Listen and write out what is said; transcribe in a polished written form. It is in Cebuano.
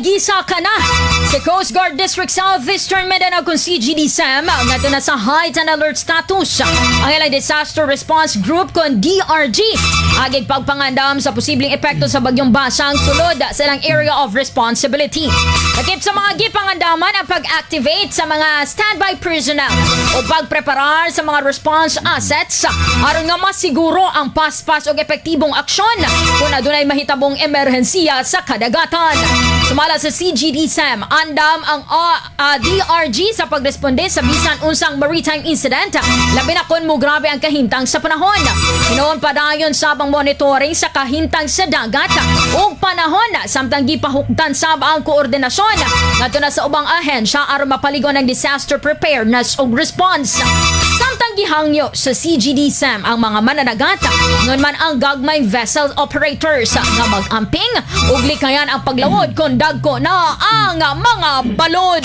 Gisa ka na! Sa Coast Guard District Southeastern Mindanao kung CGD SAM ngadto na sa heightened alert status ang ilang Disaster Response Group kon DRG agig pagpangandam sa posibleng epekto sa bagyong Basang sulod sa ilang area of responsibility. Lakip sa mga gipangandaman ang pag-activate sa mga standby personnel o pagpreparar sa mga response assets aron nga masiguro ang paspas og epektibong aksyon kung adunay mahitabong emerhensiya sa kadagatan. Sumala sa CGD SAM, andam ang DRG sa pagresponde sa bisan unsang maritime incident, labi na kung mugrabe ang kahimtang sa panahon. Hinuon padayon sab ang monitoring sa kahimtang sa dagat ug panahon samtang gipahukdan sab ang koordinasyon ngadto na sa ubang ahensya aron mapaligon ang disaster preparedness ug response. Samtang gihangyo sa CGD SAM ang mga mananagat, ngon man ang gagmay vessel operators, nga mag-amping ug likayan ang paglawod kung dagko na ang mga balod.